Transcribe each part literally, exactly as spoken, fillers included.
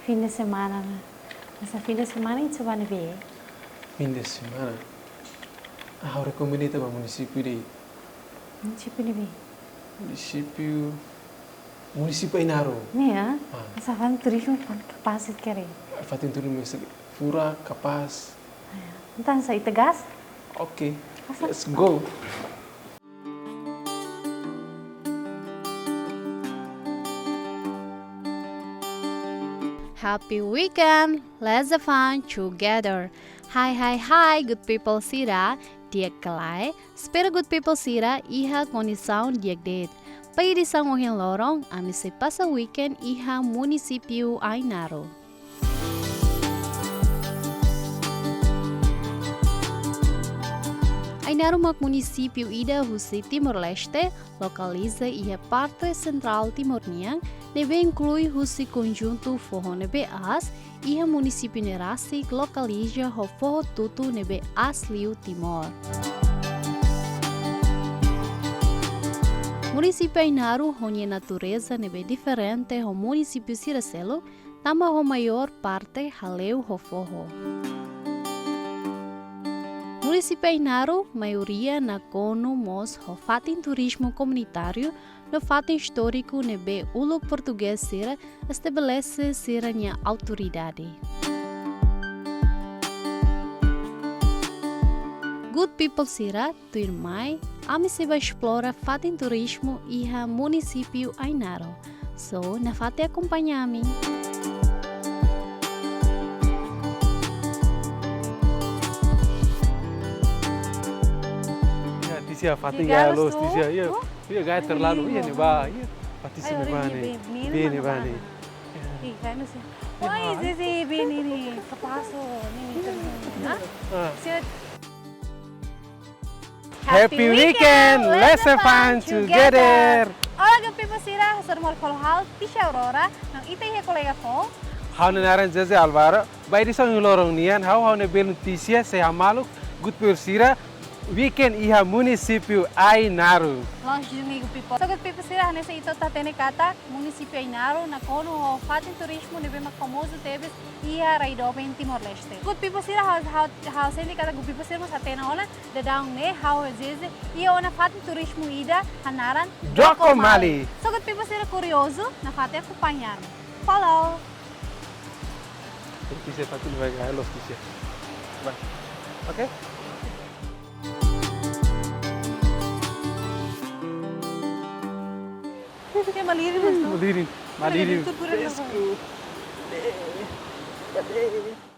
Fim de semana, ne'e? Hanesan fim de semana ita sei bá ne'ebé? Fim de semana? Ah, ha'u rekomenda ita bá munisípiu ida. Munisípiu ne'ebé? Munisípiu, munisípiu Ainaro. Ne'e, ah? Ah. Hanesan fatin turizmu kapás, kapás ita haree. Fatin turizmu furak, kapás. Ah, ya. Entaun sa'e ita gas? Oke. Hanesan. Let's go. Happy weekend, let's have fun together. Hai, hai, hai, good people sira, di'ak ka lae? Espera good people sira iha kondisaun di'ak de'it. Ba edisaun ohin loron, ami sei pasa weekend iha munisípiu Ainaro. Ainaro mak munisípiu ida husi Timor-Leste, lokaliza iha parte sentrál Timor nian, ne'ebé inklui husi konjuntu foho ne'ebé aas, iha munisípiu ne'e rasik lokaliza ho foho tutu ne'ebé aas liu Timor. Munisípiu Ainaro ho nia natureza ne'ebé diferente ho munisípiu sira seluk, tanba ho maiór parte hale'u ho foho. Munisípiu Ainaro maioria nakonu mós ho fatin turizmu komunitáriu no fatin istóriku ne'ebé uluk portugés sira estabelese sira-nia autoridade. Good people sira, tuirmai, ami sei bá esplora fatin turizmu iha munisípiu Ainaro. So, nafatin akompaña ami. Ya, Tisia, fatin. Diga ga halo, loos, Tisia, ya. Oh? Ya, ga terlalu, ya, ne'ebá, ya. Fatin. Ai, sini ori bá ne'e. Bee ne'ebá ne'e. Ih, kayak nu sih. Ya. Wah, ini sih, bee ne'e, ne'e, kapás, oh, ne'e, ne'e, terus, nah. Ah. Siap. Happy weekend, let's have fun together. Olá, good people sira, hasoru malu fali ho ha'u, Tisia Aurora, no ita iha kolega foun. Ha'u-nia naran José Alvaro, ba edisaun ohin loron nian, ha'u, ha'u-nia belun Tisia sei hamaluk good people sira, weekend iha munisípiu Ainaro. Loos duni good people. So good people sira, hanesan ita hatene katak, munisípiu Ainaro nakonu ho fatin turizmu ne'ebé mak famozu tebes iha rai doben Timor-Leste. Good people sira, ha'u, ha'u, ha'u sente katak good people sira mós hatene ona, daudaun ne'e ha'u ho José iha ona fatin turizmu ida hanaran Docomali. Docomali. So good people sira kuriozu, nafatin akompaña ami. Follow. Tisia, fatin ne'ebá ga loos, Tisia. Bá. Oke? Ita malirin, mas no? Malirin. Malirin. Malirin. Tutu kurang. Fresku. Bade. Bade.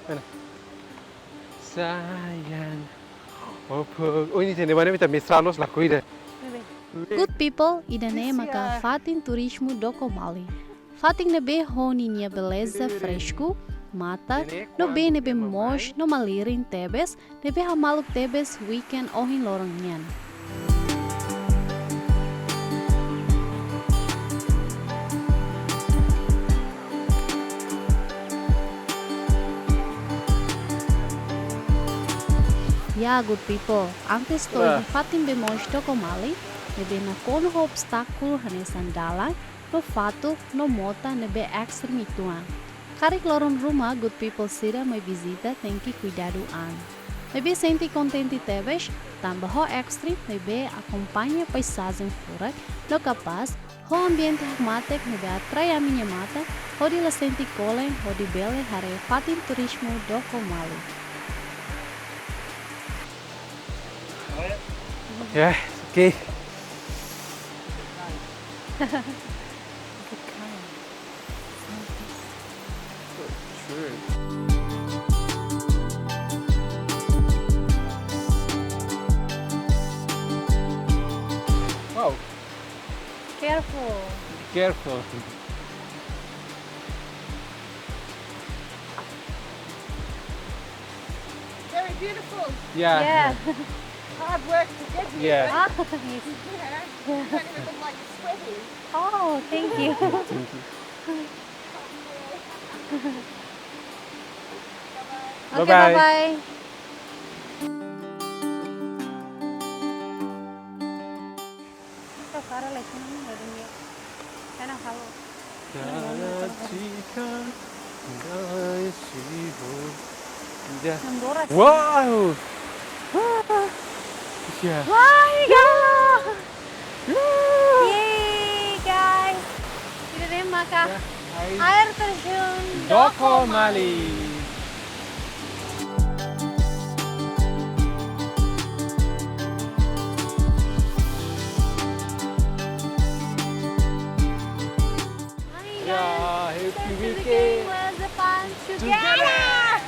Mana? Sayang. Opo. Oh, ini tende mana, ita mesra loos, la kuida. Good people, ida-ne'e maka fatin turizmu Docomali. Fatin ne'ebé ho ninia beleza fresku, matan, no bee ne'ebé moos no malirin tebes, ne'ebé hamaluk tebes weekend ohin loron nian. Ya, good people, antes to'o iha fatin bee moos Docomali, ne'ebé nakonu ho obstákulu hanesan dalan, no fatuk, no mota ne'ebé ekstremu uitoan. Karik loron ruma good people sira mai vizita tenke kuidadu an. Maibé sente kontente tebes, tanba ho ekstremu ne'ebé akompaña paizajen furak, no kapás, ho ambiente hakmatek ne'ebé atrai ami-nia matan, hodi la sente kolen, hodi bele haree fatin turizmu Docomali. Ya, oke. Wow. Careful. Careful. Very beautiful. Yeah. Yeah. Hard work to get here. Yeah. Ah, yes. You know, you don't even look like you're sweating. Oh, thank you. Thank you. Oke, bye-bye. Bye-bye. Ita para lagi nang dari ni. Karena kalau Wow. Wah, iya. Wah, iya. Yeay, guys. Ida-ne'e maka air terjun Dokomali. Dokomali. Hai, guys. Ya, happy weekend. Let's have fun together.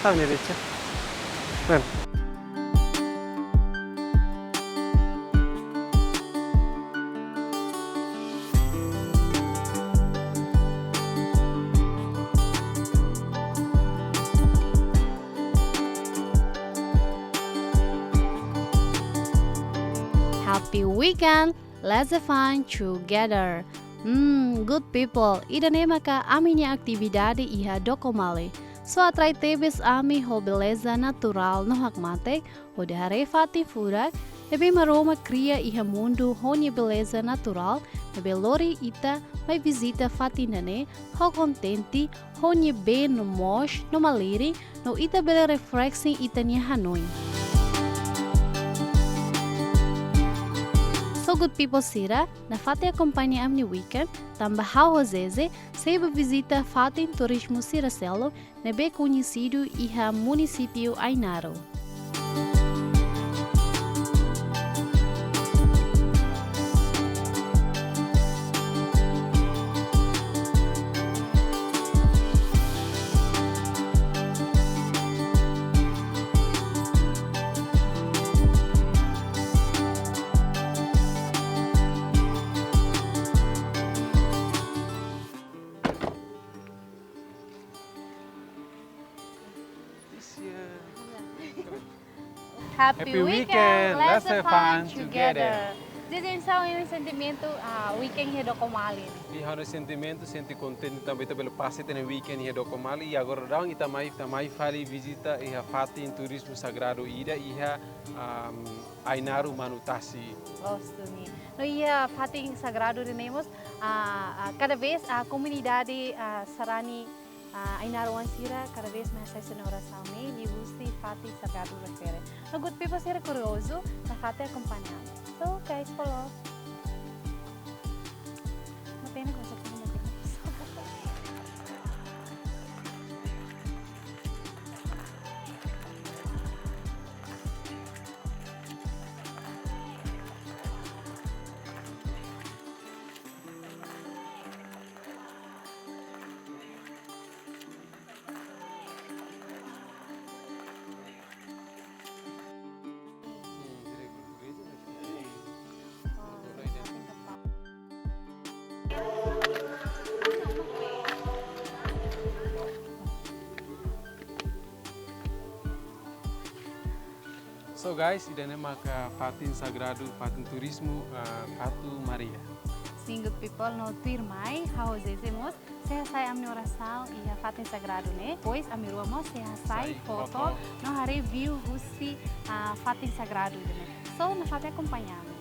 Tahu ni, Rica. Ren. Happy weekend! Let's have fun together. Hmm, good people, ida-ne'e maka ami-nia atividade iha Dokomali. So atrai tebes ami ho beleza naturál no hakmatek, hodi haree fatin furak ne'ebé Maromak kria iha mundu ho nia beleza naturál, ne'ebé lori ita mai vizita fatin ida-ne'e ho kontente, ho nia been no moos no malirin, no ita bele refresh ita-nia hanoin. So good people sira, nafatin akompaña ami-nia weekend, tanba ha'u ho Zeze sei bá vizita fatin turizmu sira seluk ne'ebé koñesidu iha munisípiu Ainaro. Happy weekend, let's have fun together. Jadi, oinsá ha'u-nia sentimentu, ah, weekend iha Dokomali? Iha ha'u-nia sentimentu, sente kontente tanba ita bele pasa ita-nia weekend iha Dokomali, i agora daudaun ita mai, ita mai fali vizita iha fatin turizmu sagradu ida iha, am, Ainaro Manutasi. Gostu nian. No iha fatin sagradu ida-ne'e mós, ah, ah, kada vez, ah, komunidade, ah, sarani, ah, Ainaroan sira kada vez mai hasai sira-nia orasaun ne'e liuhusi fatin sagradu refere. No good people sira kuriozu, nafatin akompaña ami. So, guys, follow. Matenek, kosa pun matenek. So guys, ida-ne'e maka fatin sagradu, fatin turizmu, ah, Fatu Maria. Sin, good people, no tuirmai, ha'u ho Zeze mós sei hasai ami-nia orasaun iha fatin sagradu ne'e. Depois ami rua mós sei hasai foto no haree view husi, ah, fatin sagradu ida-ne'e. So, nafatin akompaña ami.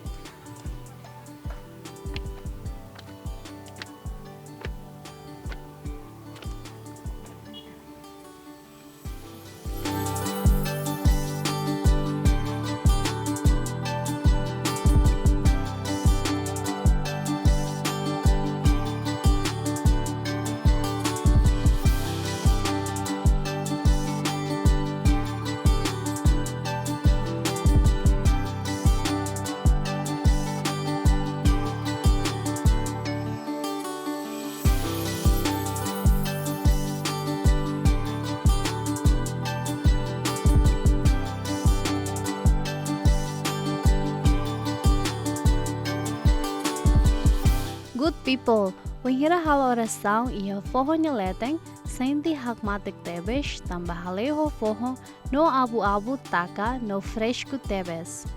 Good people, wainhira halo orasaun iha foho nia leten, sente hakmatek tebes, tanba hale'u ho foho, no abu-abu taka, no fresku tebes.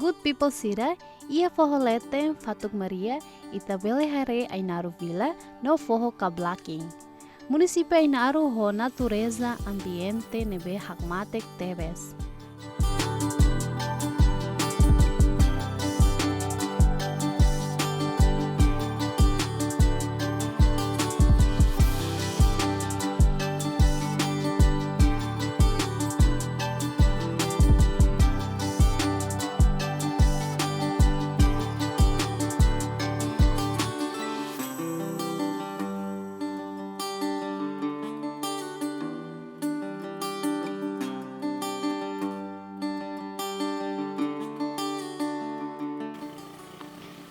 Good people sira, iha foho leten Fatuk Maria, ita bele haree Ainaro Vila no foho Kablaking. Munisípiu Ainaro ho natureza, ambiente ne'ebé hakmatek tebes.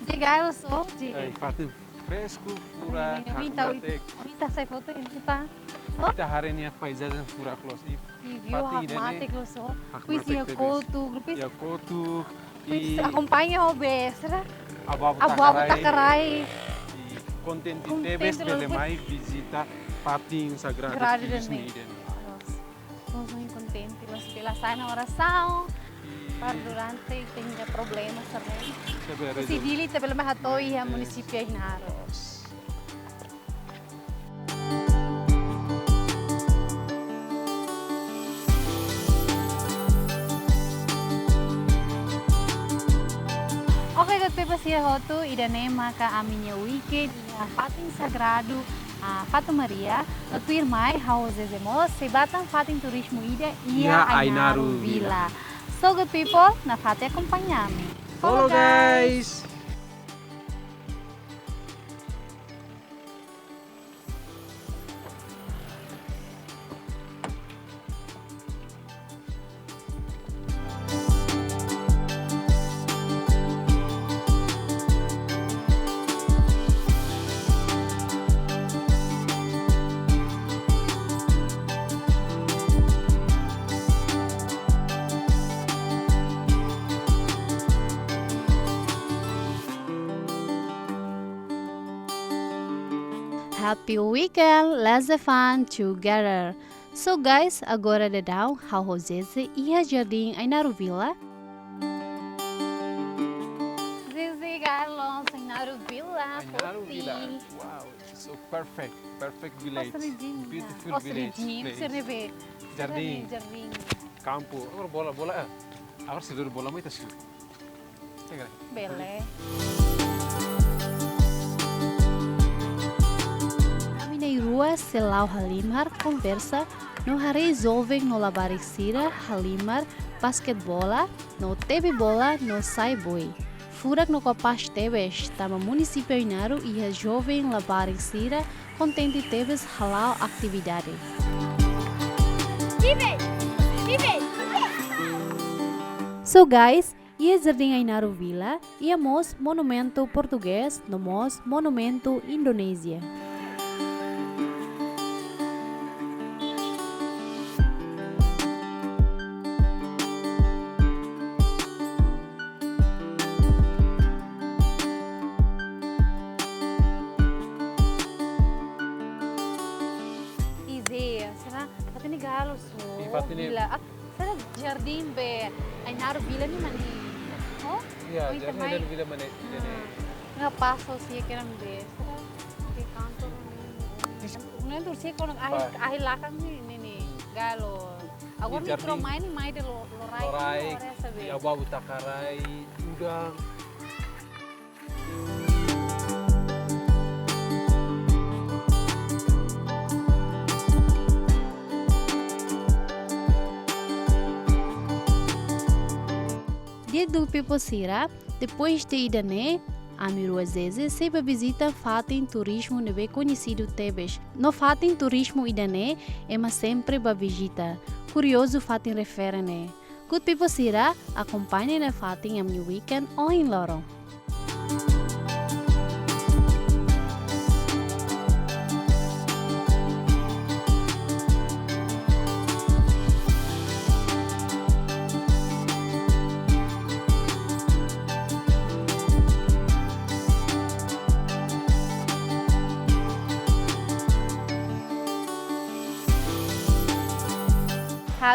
Diga, eu sou de Ai, fatin fresku, furak, Ih, omin hakmatek. Omin ita sai foto ini, Pak. Ita haree nia paizajen furak loos. I view fatin ida-ne'e hakmatek loos. Hakmatek tebes. Kuis iha kotuk, kuis iha kotuk, kuis i akompaña ho be, sira? Abu-abu takarai. Abu-abu takarai. I kontente tebes. Kontente loos, bele mai vizita fatin sagradu ida-ne'e. Sagradu turismu ida-ne'e. Loos. Loos, oin kontente, loos, bele hasa'e ona orasaun. I para durante ita-nia problema sira-ne'e. Ita bele rezolve. Husi Dili ita bele mai hato'o iha munisípiu Ainaro. Oke, good people sira hotu, ida-ne'e maka ami-nia weekend iha fatin sagradu, ah, Fatuk Maria, no tuirmai ha'u ho Zeze mós sei bá tan fatin turizmu ida iha Ainaro Vila. So good people, nafatin akompaña ami. Follow, guys. Happy weekend, let's have fun together. So guys, agora daudaun ha'u ho Zeze iha jardín Ainaro Vila. Zeze, guys, loos Ainaro Vila. Ainaro Vila. Wow, it's so perfect, perfect village. Beautiful village. Jardín. Jardín. Kampu. Agora bola, bola, eh. Agora se dor bola mai ta su. Bele. Ami na'in-rua sei la'o halimar, konversa, no haree joven no labarik sira halimar basket bola, no tebe bola, no sai boi. Furak no kapás tebes, tanba munisípiu Ainaro iha joven labarik sira kontente tebes hala'o atividade. So guys, iha jardín Ainaro Vila, iha mós monumentu portugés, no mós monumentu Indonézia. Iha, sira, fatin ne'e galo so. I fatin ne'e vila. Ah, sira jardín be Ainaro Vila ne'e mak ne'e. Oh? Iya, oh, jardín Ainaro Vila mak ne'e. Ah. Ne'e paso si kira be. Sira ke kantor ne'e. Ne'e tuir si kono ahi, ahi lakang ne'e, ne'e, ne'e. Galo. Agora ne'e jardín. Mikro mai ne'e mai de lo, loraik. Loraik, loraik sabe. I abu-abu takarai, udang. Di'ak, good people sira, depois de ida-ne'e, ami rua Zeze sei bá vizita fatin turizmu ne'ebé koñesidu tebes. No fatin turizmu ida-ne'e ema sempre bá vizita. Kuriozu fatin refere ne'e. Good people sira, akompaña nafatin ami-nia weekend ohin loron.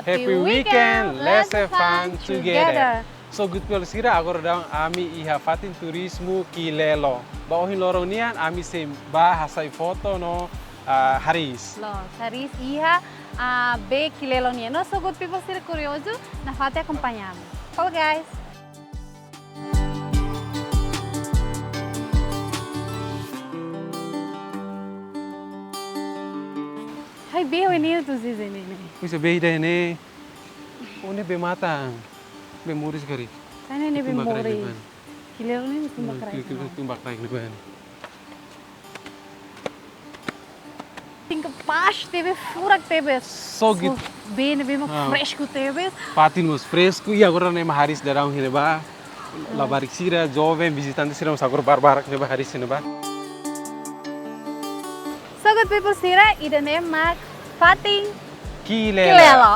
Happy weekend, let's have fun together. So good people sira, agora daudaun ami iha fatin turizmu Kilelo. Ba ohin loron nian ami sei bá hasai foto no, ah, hariis. Loos, hariis iha, ah, bee Kilelo nian. No so good people sira kuriozu, nafatin akompaña ami. Follow guys. Hai, bee oin ne'e atu Zeze ne'e. Bisa bee ida-ne'e. Oh, ne'e bee matan. Bee moris karik. Ne'e, ne'e bee moris. Tumbak rai ne'ebá. Kilelo ne'e tumbak rai. Kilelo tumbak rai ne'ebá. Tingkat pas tebes, furak tebes. So good. Bee ne'ebé mak fresku tebes. Fatin mós fresku, i agora ne'e mak hariis daudaun iha ne'ebá. Labarik sira, joven, vizitante sira mós agora barak-barak iha ne'ebá, hariis iha ne'ebá. So good people sira, ida-ne'e mak fatin Kilelo. Kilelo.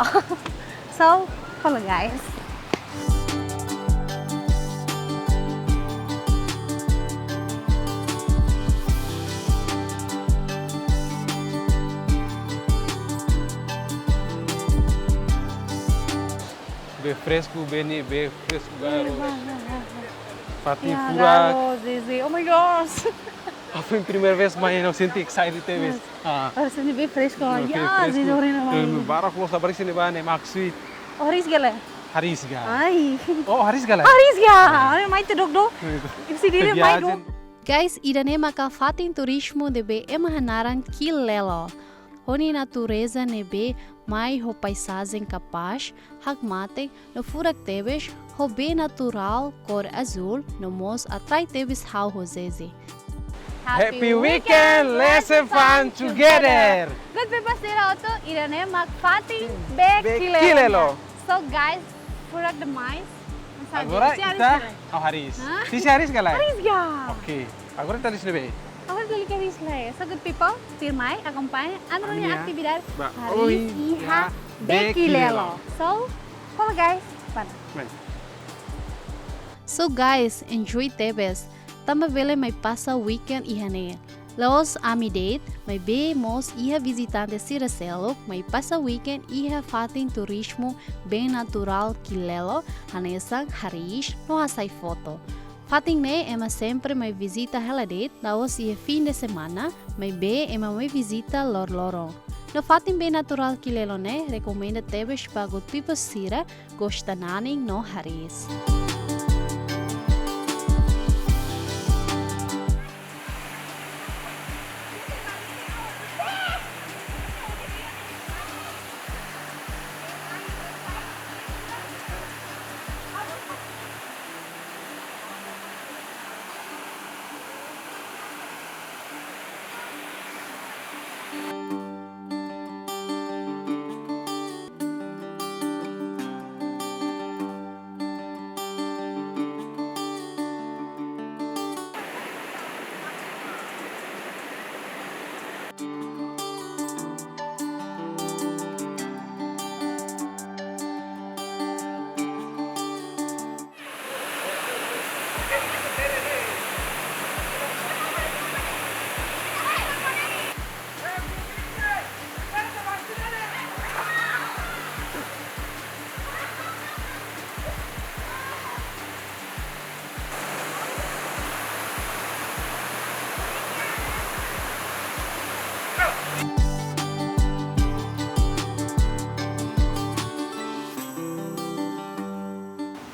So, follow guys. Bee fresku, bee ne'e, bee fresku, garoto. Fatin furak. Zeze. Oh my gosh. Aku yang primeira vez main, aku sente excited tebes. Ah. Harus ini bee fresku. Ya, fresku. Zeze, orin na. Barak loos, labarik sira ne'ebá ne'e mak sweet. Oh, hariis gale? Hariis ga. Ai. Oh, hariis gale? Hariis ga. Ai, mai te dok do. Isi diri mai do. Guys, ida-ne'e maka fatin turizmu ne'ebé ema hanaran Kilelo. Ho nia natureza ne'ebé mai ho paizajen kapás, hakmatek, no furak tebes, ho bee naturál kór azúl, no mós atrai tebes ha'u ho Zeze. Happy weekend, let's have fun together. Good people sira hotu, ida-ne'e mak fatin bee Kilelo. So guys, furak demais. Agora ita, oh, hariis. Hah? Ita hariis gale? Hariis ga. Oke. Agora ita hariis ne'ebé? Agora ita hariis gale. So good people, tuirmai akompaña ami-nia atividade hariis iha bee Kilelo. So, follow guys, bana. So guys, enjoy tebes. Tanba bele mai pasa weekend iha ne'e. La'ós ami de'it, maibé mós iha vizitante sira seluk mai pasa weekend iha fatin turizmu bee naturál Kilelo, hanesan hariis no hasai foto. Fatin ne'e ema sempre mai vizita hela de'it, la'ós iha fin de semana, maibé ema mai vizita loroloron. No fatin bee naturál Kilelo ne'e rekomenda tebes ba good people sira gosta nanin no hariis.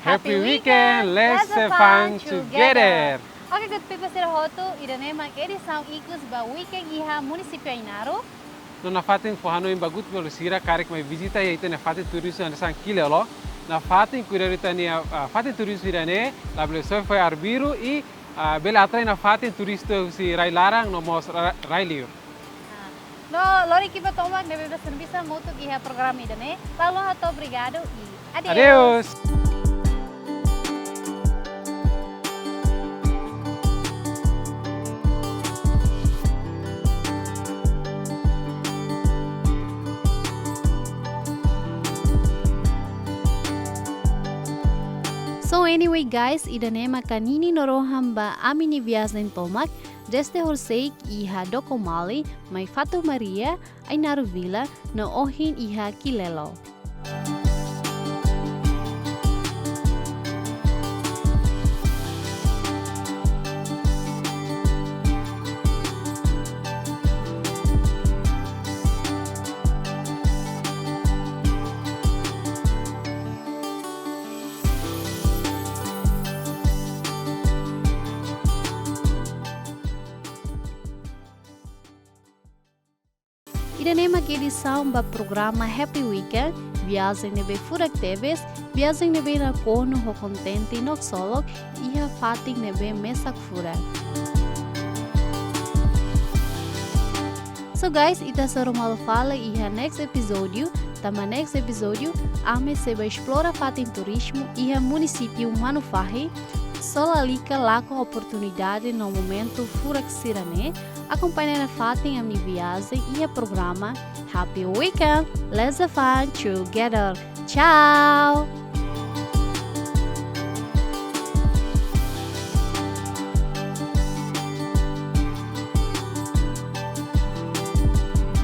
Happy weekend, let's have fun together. Oke, good people sira hotu, ida-ne'e mak edisaun ikus ba weekend iha munisípiu Ainaro. No nafatin fó hanoin ba good people sira karik mai vizita iha ita-nia fatin turizmu hanesan Kilelo. Nafatin kuidadu ita-nia, ah, fatin turizmu ida-ne'e, labele soe fo'er arbiru i ah, bele atrai nafatin turista husi rai laran no mós ra-, rai liur. Ah, no lori kiba tomak ne'ebé bele servisu hamutuk iha programa ida-ne'e. Lalu hato'o obrigadu i adeus. Adeus. So anyway guys, ida-ne'e maka ninin no rohan ba ami-nia viajen tomak, desde horiseik iha Dokomali, mai Fatumaria, Ainaro Vila, no ohin iha Kilelo. Ida-ne'e mak edisaun ba programa Happy Weekend, viajen ne'ebé furak tebes, viajen ne'ebé nakonu ho kontente no ksolok, iha fatin ne'ebé mesak furak. So guys, ita hasoru malu fali iha next episódiu, tanba next episódiu, ami sei bá esplora fatin turizmu iha munisípiu Manufahi, so lalika lakon oportunidade no momentu furak sira-ne'e, akompaña nafatin ami-nia viajen iha programa Happy Weekend, let's have fun together. Tchau!